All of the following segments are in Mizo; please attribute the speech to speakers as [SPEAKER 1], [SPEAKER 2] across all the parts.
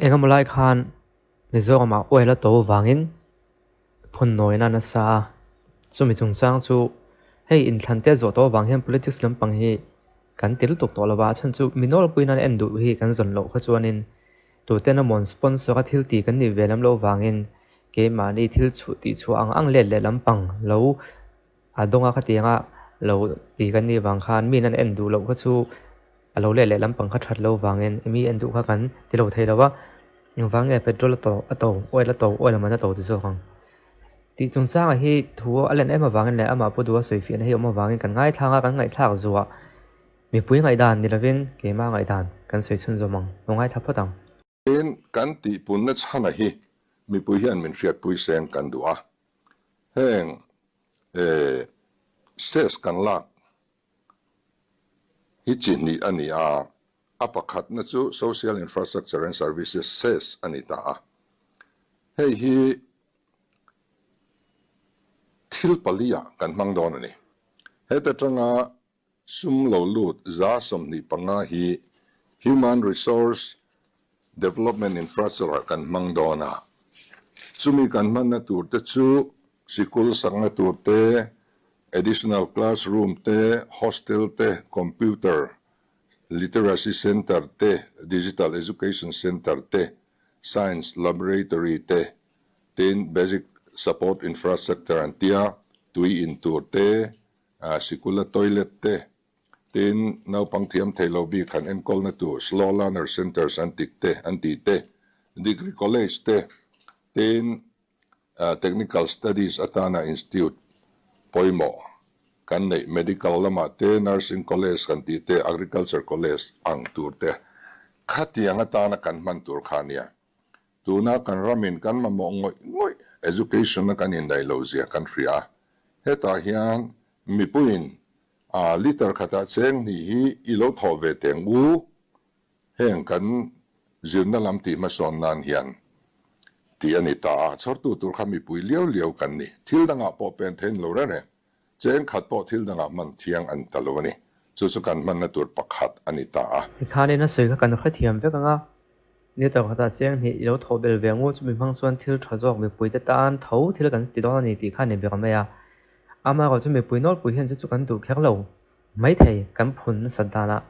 [SPEAKER 1] Engemaw lai khan Mizoramah oil a to vangin phun nawina nasa a, chumi chungchang chu hei inthlan te zawh tawh avang hian politics lampang hi kan ti lutuk tawh lo va, a chhan chu mi nawlpui nan en duh hi kan zawn loh kha chuanin tuten amawn sponsor a thil ti kan nih ve lam loh vangin keimahni thil chhuh tih chhuah ang ang let leh lampang lo a dawnga khatianga lo ti kan nih vang khan mi nan en duh loh kha chu a lo let leh lampang kha that lo vangin mi en duh kha kan ti lo thei lo va, engvang nge petrol a to a to oil a to oil a man a to ti zawk ang tih chungchangah hi thu a len em avangin leh amah pawh duha sawi fiahna hi a awm avangin kan ngaithlang a kan ngaihthlak zuah mipui ngaihdan ni lovin keimah ngaihdan kan sawi chhunzawm ang lo ngaithla phawt ang.
[SPEAKER 2] Tin, kan tihpunna chhana hi mipui hian min hriatpui seng kan duh a, heng cess kan lak hi chi hnih a ni a, a pakhatna chu Social Infrastructure and Services cess a ni ta a, hei hi thil paliah kan hmang dawn a ni. Heta tanga Sum lo lut 25 hi Human Resource Development Infrastructure kan hmang dawn a, chumi kan hmanna tur te chu sikul sakna tur te, additional classroom te, hostel te, computer literacy centre te, digital education centre te, science laboratory te, tin basic support infrastructure an tia, tui in tur te, Sikula toilet te, tin naupang thiam thei lo bik han enkawlna tur slow learner centres an tik te an tih te, degree college te, tin technical studies atana institute pawimawh kan neih medical lamah te, nursing college kan tih te, agriculture college ang tur te khatiang atana kan hman tur kha nia. Tuna kan ramin kan mamawh ngawih ngawih education a kan indaih lo zia kan hria a, hetah hian mipuiin a liter khatah cheng hnih hi i lo thawh ve teng u, heng kan zirna lam tih hmasawn nan hian tih a ni ta a, chhawrtu tur kha mipui liau liau kan ni, thil dangah pawh pen thein lo reng reng. Cheng khat pawh thil dangah hman thiang an ta lo a ni. Chu chu kan hmanna tur pakhat a ni ta a.
[SPEAKER 1] Tikhanin a sawi kha kan hrethiam vek ang a, liter khatah cheng hnih i lo thawh belh ve ngu chu mi hmang chuan thil tha zawk mipuite tan tho thil kan ti dawn a ni tih kha a ni ber mai a. Amaherawhchu chu mipui nawlpui hian chu chu kan duh kher lo maithei kan phun nasat danah.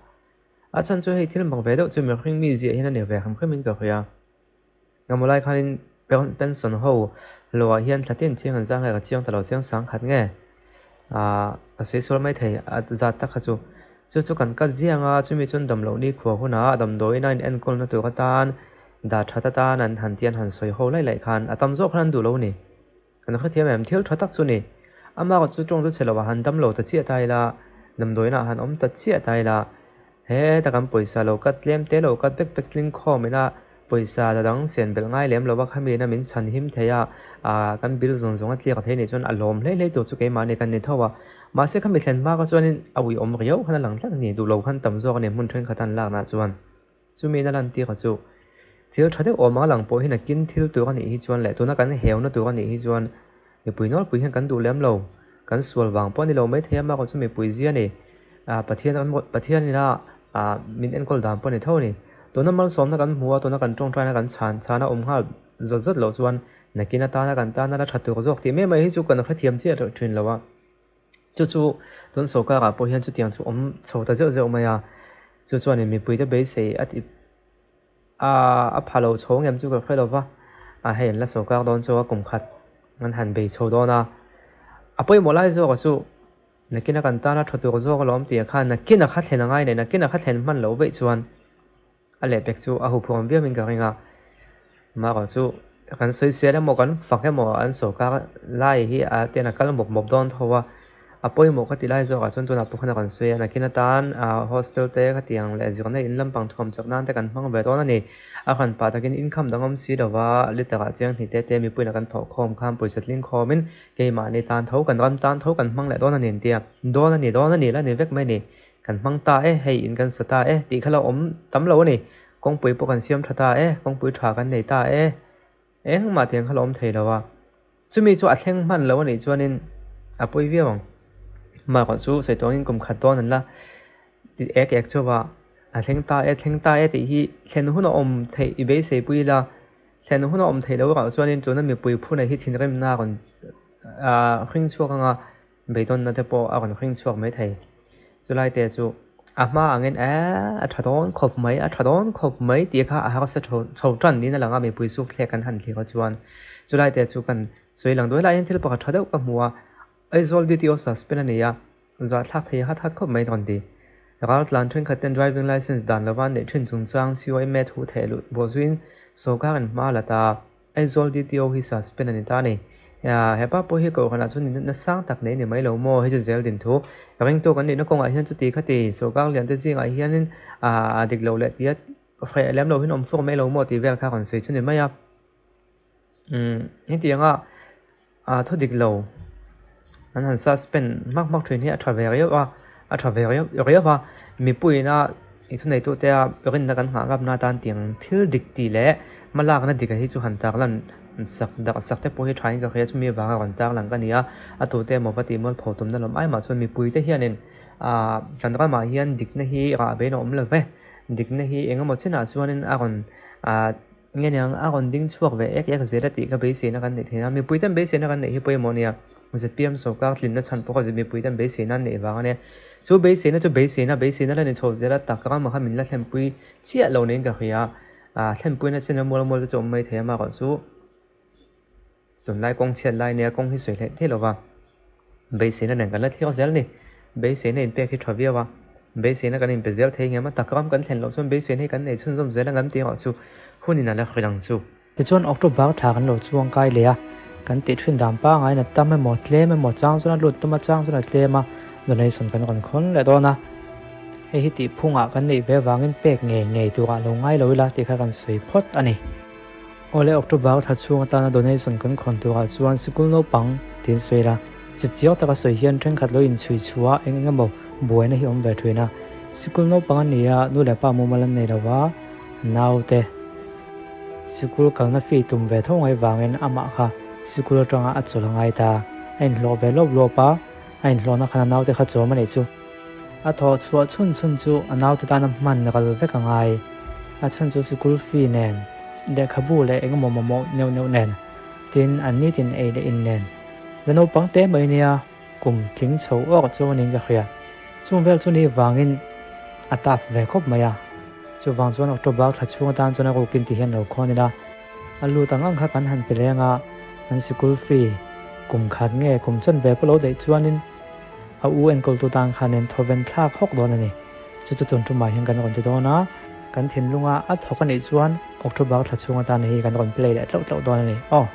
[SPEAKER 1] A chhan chu hei thil mak ve deuh chu mihring mi ziah hian a ni ve hrim hrimin ka hria. Engemaw lai khanin pension ho hlawhah hian thla tin chiang an zang nge ka chiang ta lo chiang sang khat nge ah ka sawi sual mai thei a zat tak kha chu chu chu kan cut ziang a chumi chuan dam loh ni khua hunah damdawiin a in enkawlna tur atan dah that atan an han ti an han sawi ho laih laih khan a tam zawk khan an duh lo a ni. Kan hrethiam em? Thil tha tak chu ni. Amah chu tawng chu chhe lo ah han dam lo ta chiah ta ila, damdawiin ah han awm ta chiah ta ila, heta kan pawisa lo cut tlem te lo cut vek vek tling khawm ina pawisa la dang sen belh ngai lem lo a khami ina min chhan him thei a, ah kan bill zawng zawng a tliak thei nih chuan a lawm hlei hlei tur chu keimahni kan ni tho a. Mahse khami thlen hma kha chuanin a uiawm riau khan a lang tlat a ni, duh lo khan tam zawk a ni hmun thenkhat an lakna chuan. Chumi na lantir a chu thil tha deuh awm ang a lang pawh hi nakin thil tur a nih hi chuan leh tuna kan heuna tur a nih hi chuan mipui nawlpui hian kan duh lem lo, kan sual vang pawh a ni lo maithei a amaherawhchu chu mipui zia a ni. Ah Pathian kan Pathian ina ah min enkawl dan pawh a ni tho a ni. Tuna malsawmna kan hmu a, tuna kan tawngtaina kan chhan chhan a awm nghal zawt zawt loh chuan nakin atana kan tana la tha tur zawk tih mai mai hi chu kan hrethiam chiah thin lo a. Chu chu tun sawrkarah pawh hian chutiang chu awm chho ta zeuh zeuh mai a, chu chuanin mipuite beisei a ti a a pha lo chho ngem chu ka hre lo va, a hei an la sawrkar dawn chu a kum khat an han bei chho dawn a, a pawimawh lai zawkah chu nakina kan tana tha tur zawk alawm tih ah khan nakina kha thlen a ngai leh nakina kha thlen hman loh veih chuan. A lehpek chu a huphawm viauin ka ring a, amaherawh chu kan sawisel emaw kan fak emaw an sawrkar lai hi a ten a kal mawp mawp dawn tho a, a pawimawh ka ti lai zawkah chuan tunah pawh khan a rawn sawi a, nakin atan ah hostel te khatiang leh zirna in lampang thuam chak nan te kan hmang ve dawn a ni, a hran pah takin income dang awm si lova liter ah chiang hnih te te mipuiin a kan thawh khawm khan pawisa tling khawmin keimahni tan tho kan ram tan tho kan hmang leh dawn a ni an ti a, dawn a ni dawn a ni la ni vek mai a ni. Kan hmang ta e, hei in kan sa ta e tih kha lo awm tam lo a ni. Kawngpui pawh kan siam tha ta e, kawngpui tha kan nei ta e, engmah tiang kha lo awm thei lo a. Chumi chu a thleng hman lo a nih chuanin a pawi viau ang. Mahrawh chu sawi tuangin kum khat dawn an la ti ek ek chauh a, A thleng ta e, thleng ta e tih hi thlen hun a awm theih i beisei pui ila, thlen hun a awm theih loh erawh chuanin tuna mipui phuna hi thinrimna a rawn hring chhuak anga beidawnna te pawh a rawn hring chhuak mai thei. Chulai te chu a hma angin eh a tha dawn khawp mai, a tha dawn khawp mai tih kha a harsa chho tan niin a lang a, mipui suk thlek kan han thlir chuan chulai te chu kan sawi lang duai laiin thil pakhat tha deuh ka hmu a, Aizawl DTO suspend a ni a, zahthlak thei hat hat khawp mai rawn ti. Raltlan thenkhat ten driving licence dan lova an neih thin chungchang CYMA thu theh luh bawhzuiin sawrkarin hma a la ta. Aizawl DTO hi suspend a ni ta a ni. Hepa pawh hi kohhranah chuan ninna sang tak nei a ni mai lo maw? Hei chu zel din thu. Ringtu kan nihna kawngah hian chuti khati sawrkar lian te zingah hianin a dik lo leh tia hreh lem lo hian awm chhuak mai lo maw tih vel kha rawn sawi chu ni mai a. Umm hetianga ah thu dik lo an han suspend hmak hmak thin hi a tha ve riau a a tha ve riau riau a mipuiin a i thuneitute a rinna kan nghah ngapna atan tiang thil dik tih leh hmalakna dik a hi chu han tarlan sak darh sak te pawh hi thain ka hria chumi avanga rawn tarlang ka ni a a tute emaw va tih mualpho tumna lawm ai mah chuan mipuite hianin ah kan ramah hian dikna hi rah bein a awm lo ve dikna hi engemaw chinah chuanin a rawn ah. Nge niang a rawn ding chhuak ve ek ek zel a tih kha beiseina kan neih theih a, mipui ten beiseina kan neih hi pawimawh a nia. ZPM sawrkar tlinna chhan pawh kha mipui ten beiseina an neih vang a nia. Chu beiseina chu beiseina beiseina la ni chho zel a, tak ram kha min la thlenpui chiah lo niin ka hria a, thlenpuina chin a mual mual te chu awm mai thei a, amaherawhchu Tunlai kawng chhiat lai nia kawng hi sawi hleih theih lova, beiseina nen kan la thlir zel a ni. Beiseina inpek hi tha viau a, beiseina kan inpe zel thei ngem a, tak ram kan thlen loh chuan beiseina hi kan nei chhunzawm zel ang tih erawh chu hunin a la hrilh ang chu.
[SPEAKER 3] Tichuan October thla kan lo chuang kai leh a, kan tih thin dan pangaiin a tam emaw tlem emaw chang chuan a lut tum a chang chuan a tlem a, donation kan rawn khawn leh dawn a. Hei hi tih phungah kan neih ve avangin pek ngei ngei turah lo ngai lo ila tih kha kan sawi phawt a ni. Awle October thla chhung atana donation kan khawn turah chuan sikul naupang tiin sawi ila, chip chiang taka sawi hian thenkhat lo inchhui chhuah eng eng emaw buaina hi awm ve thin a. Sikul naupang a ni a, nu leh pa mumal an nei lo va, naute sikul kalna fee tum ve tho ngai vangin amah kha sikul atanga a chawl a ngai ta. A inhlawh ve lawp lawp a, a inhlawhna khan a naute kha chawm a nih chu. A thawh chhuah chhun chhun chu a naute tana hman ral vek a ngai. A chhan chu sikul fee nen, lehkhabu leh engemaw mamawh neuh neuh nen, tin an nitin ei leh in nen. La naupang te mai nia kum tling chho awk chu anin ka hria. Chung vel chu ni vangin a tap ve khawp mai a. Chuvang chuan October thla chhung atan chuan a rukin ti hian lo khawn ila. A lut ang ang kha kan han pe leng a, an sikul fee kum khat nge kum chawn ve pawh lo daih chuanin, A u enkawltu tan khanin thawven thlak hawk dawn a ni. Chu chu tun tumah hian kan rawn ti dawn a, kan thinlunga a thawk a nih chuan October thla chhung atan hei kan rawn play leh tlauh tlauh dawn a ni. Aw.